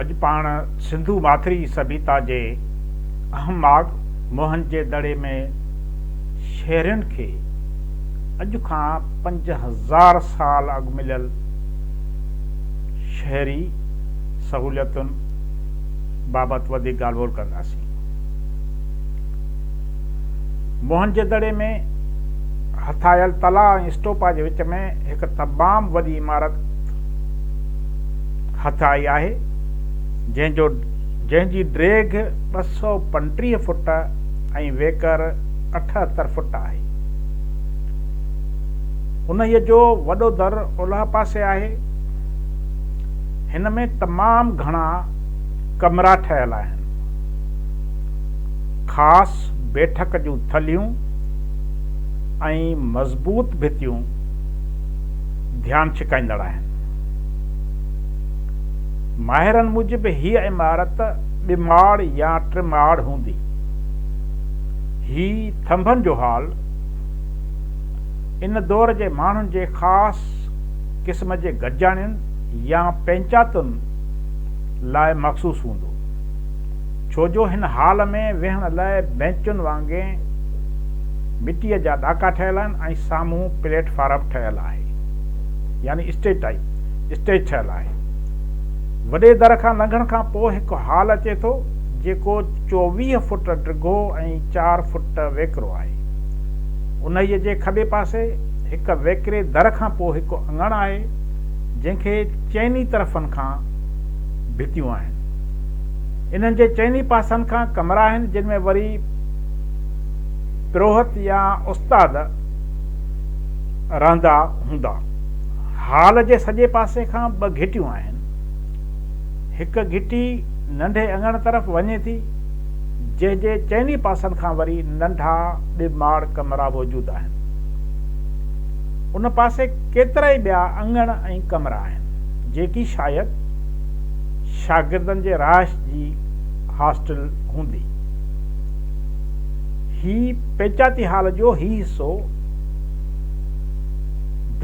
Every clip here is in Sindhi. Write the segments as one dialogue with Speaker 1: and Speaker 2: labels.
Speaker 1: اڄ پاڻ سنڌو ماٿري سڀيتا جي اهم ماڳ موهن جي دڙي ۾ شهرين کي اڄ کان 5000 سال اڳ مليل شهري سهوليتن بابت وڌيڪ ڳالهه ٻولهه ڪنداسين. موهن جي دڙي ۾ هٿ آيل تلاء ۽ اسٽوپا جي وچ ۾ هڪ تمام وڏي عمارت هٿ آئي آهي، جنهن جو جنهن جي ڊيگهه 235 فوٽ ۽ ويڪر 78 فوٽ آهي. انهيء جو وڏو در اولهه پاسي آهي. هن ۾ تمام گهڻا ڪمرا ٺهيل آهن. خاص بيٺڪ جون ٿلهيون ۽ مضبوط ڀتيون ڌيان ڇڪائيندڙ آهن. ماهرن موجب هيء عمارت ٻه ماڙ يا ٽه ماڙ هوندي. هي ٿنڀن جو هال ان دور جي ماڻهن جي خاص قسم جي گڏجاڻين يا پئنچاتن لاء مخصوص هوندو، ڇو جو هن هال ۾ ويهڻ لاء بئنچن وانگي مٽيء جا ڏاڪا ٺهيل آهن ۽ سامهون پليٽ فارم ٺهيل آهي يعني اسٽيج ٽائيپ اسٽيج ٺهيل آهي. وڏي در کان لنگهڻ کان پوء هڪ هال اچي ٿو، جيڪو 24 فوٽ ڊگهو ۽ 4 فوٽ ويڪرو آهي. انهيء جي کٻي پاسي هڪ ويڪري در کان پوء هڪ اڱڻ آهي، جنهن کي چئني طرفن کان ڀتيون آهن. انهن جي چئني پاسن کان ڪمرا آهن، جن ۾ وري پروهت يا استاد رهندا هوندا. هال جي سڄي پاسي کان ٻه گهٽيون آهن. هڪ گهٽي ننڍي اڱڻ طرف وڃي ٿي، جنهن جي چئني پاسن کان وري ننڍا ٻه ماڙ ڪمرا موجود آهن. ان پاسي ڪيترائي ٻيا اڱڻ ۽ ڪمرا آهن، جيڪي شايد شاگردن جي رهائش جي هاسٽل هوندي. هي پئنچاتي هال جو هي حصو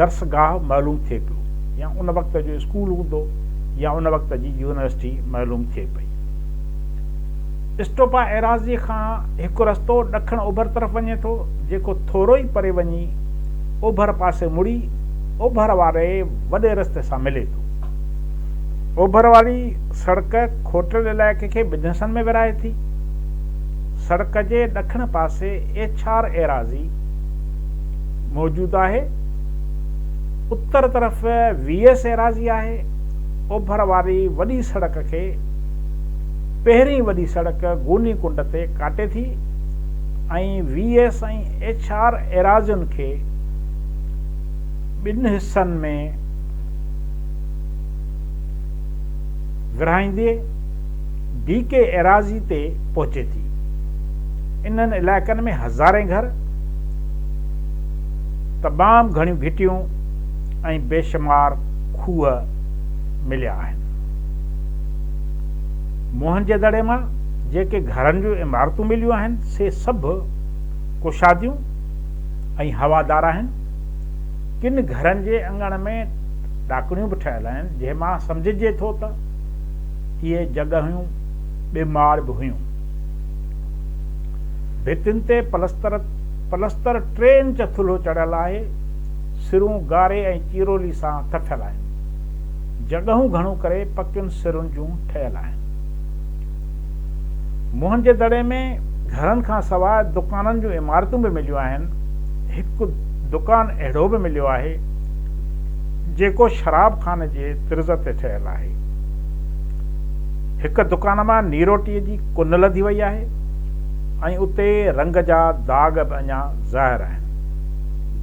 Speaker 1: درسگاهه معلوم ٿئي پيو يا ان وقت جو اسڪول هوندو يا ان وقت جي يونيورسٽي معلوم ٿئي پئي. اسٽوپا ايراضيء کان هڪ رستو ڏکڻ اوڀر طرف وڃي ٿو، جيڪو ٿورو ئي پري وڃي اوڀر پاسي مڙي اوڀر واري وڏي رستي سان ملي ٿو. اوڀر واري سڙڪ کوٽيل علائقي کي ٻن حصن ۾ ورهائي ٿي. سڙڪ جي ڏکڻ پاسي ايڇ آر ايراضي موجود آهي. اتر طرف وي ايس ايراضي آهي. اوڀر واري وڏي سڙڪ کي پهرين وڏي سڙڪ گوني ڪنڊ تي ڪاٽي ٿي ۽ وي ايس ۽ ايڇ آر ايراضين کي ٻن حصن ۾ ورهائيندي ڊي ڪي ايراضي تي پهچي ٿي. انهن علائقن ۾ هزارين گهر، تمام گهڻيون گهٽيون ۽ بيشمار کوهه مليا آهن. موهن جي دڙي مان جيڪي گهرن جون عمارتون مليون آهن، سي سڀ ڪشاديون ۽ هوادار آهن. ڪن گهرن جي اڱڻ ۾ ڏاڪڻيون به ٺهيل آهن، جنهن مان سمجهجي ٿو ته اهي جڳهيون ٻه ماڙ به هيون. ڀتين تي پلستر پلستر ٽي انچ ٿلهو چڙهيل آهي. سرون گاري ۽ چيرولي سان ٿڦيل آهن. جڳهون گهڻو ڪري پڪين سرن جون ٺهيل آهن. موهن جي دڙي ۾ گهرن کان سواء دڪانن جون عمارتون به مليون آهن. هڪ دڪان اهڙو به مليو آهي، جيڪو شراب خاني جي طرز تي ٺهيل آهي. هڪ دڪان مان نيروٽيء جي ڪن لڌي وئي آهي ۽ اتي رنگ جا داغ به اڃا ظاهر آهن،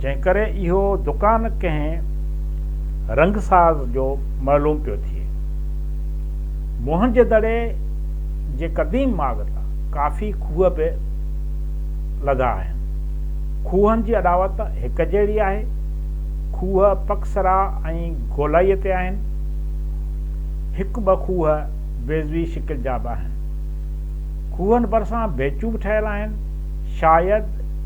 Speaker 1: جنهن ڪري اهو دڪان ڪنهن رنگساز جو معلوم پيو ٿئي. موهن جي دڙي جي قديم ماڳ تان ڪافي کوهه به لڌا آهن. کوهن جي اڏاوت هڪ جهڙي آهي. کوهه پڪسرا ۽ گولائيء تي آهن. هڪ ٻه کوهه بيضوي شڪل جا به آهن. کوهن ڀرسان بينچون به ٺهيل آهن. شايد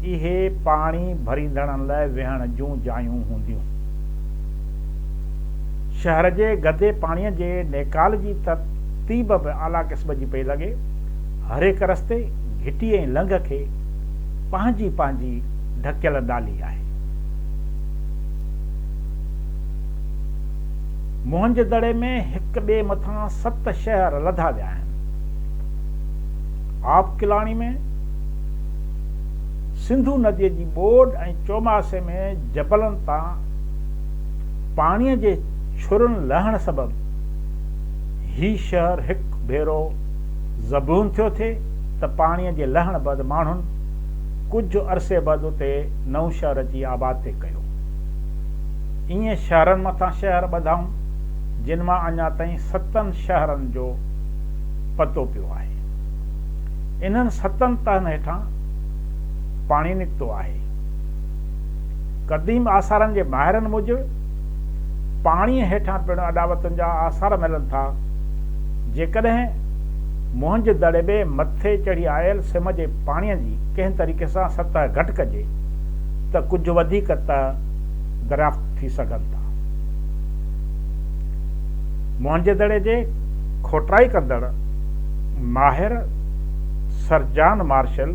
Speaker 1: اهي پاڻي ڀريندڙن لاء ويهڻ جون جايون هونديون. شهر جي گندي پاڻيء جي نيڪال جي ترتيب به اعليٰ قسم جي پئي لڳي. هر هڪ رستي، گهٽي ۽ لنگهه کي پنهنجي پنهنجي ڍڪيل ڏالي آهي. موهن جي دڙي ۾ هڪ ٻئي مٿان ست شهر لڌا ويا آهن. آب ڪلاڻي ۾ سنڌو نديء جي ٻوڏ ۽ چوماسي ۾ جبلن تان پاڻيء جي ڇرن لهڻ سبب هي شهر هڪ ڀيرو زبون ٿيو ٿي ته پاڻيء جي لهڻ بعد ماڻهن ڪجهه عرصي بعد اتي نئون شهر اچي آباد ٿي ڪيو. ائين شهرن مٿان شهر ٻڌائون، جن مان اڃا تائين ستن شهرن جو پتو پيو آهي. انهن ستن تهن هيٺان پاڻي نڪتو آهي. قديم آثارن جي ماهرن موجب پاڻيء هيٺان پڻ اڏاوتن جا آثار ملن ٿا. جيڪڏهن موهن جي دڙي ۾ مٿي چڙهي آيل سم جي پاڻيء جي ڪنهن طريقي سان سطح گهٽ ڪجي ته ڪجهه وڌيڪ تهه دريافت ٿي سگهن ٿا. موهن جي دڙي جي کوٽائي ڪندڙ ماهر سر جان مارشل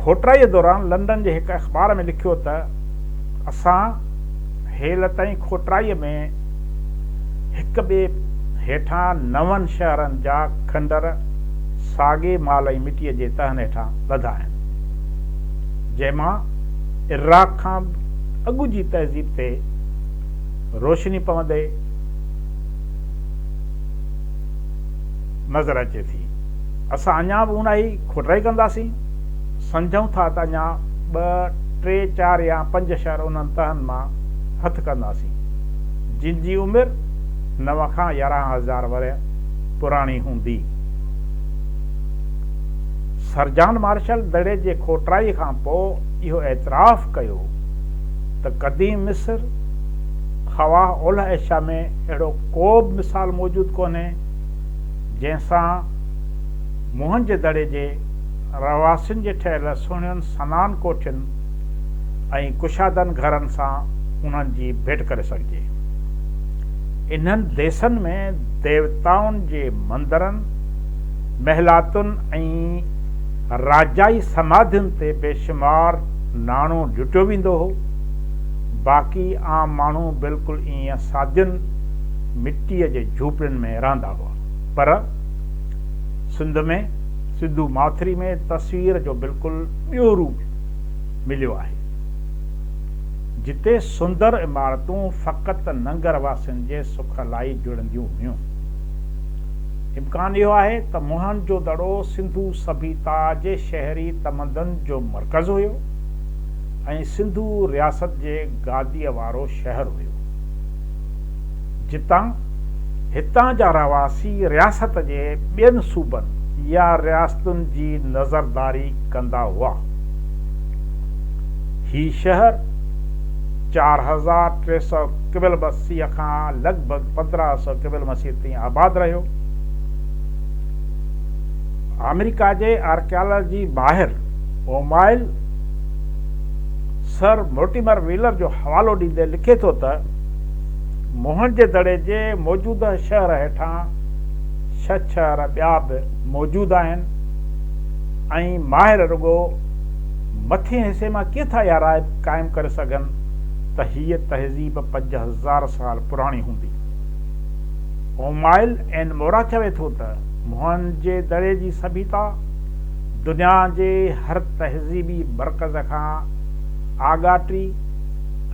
Speaker 1: کوٽائيء دوران لنڊن جي هڪ اخبار ۾ لکيو ته اسان هيل تائين کوٽائيء ۾ هڪ ٻئي هيٺان نون شهرن جا کنڊر ساڳئي مال ۽ مٽيء جي تهن هيٺان لڌا آهن، جنهن مان عراق کان به اڳ جي تهذيب تي روشني پوندي نظر اچي ٿي. اسان اڃا به اونهائي کوٽائي ڪنداسين. سمجهون ٿا ته اڃا ٻه، ٽي، چار يا پنج شهر انهن تهن مان هٿ ڪنداسين، جن جي عمر نو کان 11,000 ورهيه پراڻي هوندي. سر جان مارشل دڙي جي کوٽائي کان پوء اهو اعتراف ڪيو ته قديم مصر خواهه اولهه ايشيا ۾ اهڙو ڪو به مثال موجود ڪونهي، جنهن سان موهن جي دڙي جي رهواسين جي ٺهيل سهڻين سنان ڪوٺين ۽ ڪشادن گهرن سان انهن جي ڀيٽ ڪري سگهجي. انهن ديسن ۾ ديوتائن جي مندرن، محلاتن ۽ راجائي سماڌين تي بيشمار ناڻو جٽيو ويندو هو. باقي عام ماڻهو بلڪل ائين سادين مٽيء جي جهوپڙين ۾ رهندا هئا. پر سنڌ ۾ سنڌو ماٿري ۾ تصوير جو بلڪل ٻيو روپ مليو آهي، جتي سندر عمارتون فقط ننگر واسين جي سک لاء جڙنديون هيون. امڪان اهو آهي ته موهن جو دڙو سنڌو سڀيتا جي شهري تمدن جو مرڪز هيو ۽ سنڌو رياست جي گاديء وارو شهر هيو، جتان هتان جا رهواسي رياست جي ٻين صوبن يا رياستن جي نظرداري ڪندا هئا. هي شهر 4300 قبل مسيح کان لڳ ڀڳ 1500 قبل مسيح تائين آباد رهيو. آمريڪا جي آرڪيالاجي ماهر اومائل سر مورٽيمر ويلر جو حوالو ڏيندي لکي ٿو ته، موهن جي دڙي جي موجوده شهر هيٺان ڇهه شهر ٻيا به موجود آهن ۽ ماهر رڳو مٿئين حصي مان ڪيئن ٿا اها راء قائم ڪري سگهن ته هيء تهذيب 5000 سال پراڻي هوندي. اومائل اين مورا چوي ٿو ته موهن جي دڙي جي سڀيتا دنيا جي هر تهذيبي مرڪز کان آڳاٽي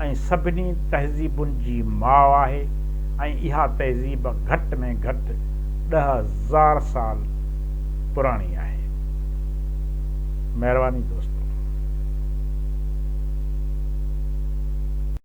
Speaker 1: ۽ سڀني تهذيبن جي ماء آهي ۽ اها تهذيب گهٽ ۾ گهٽ 10,000 سال پراڻي آهي. مهرباني دوستو.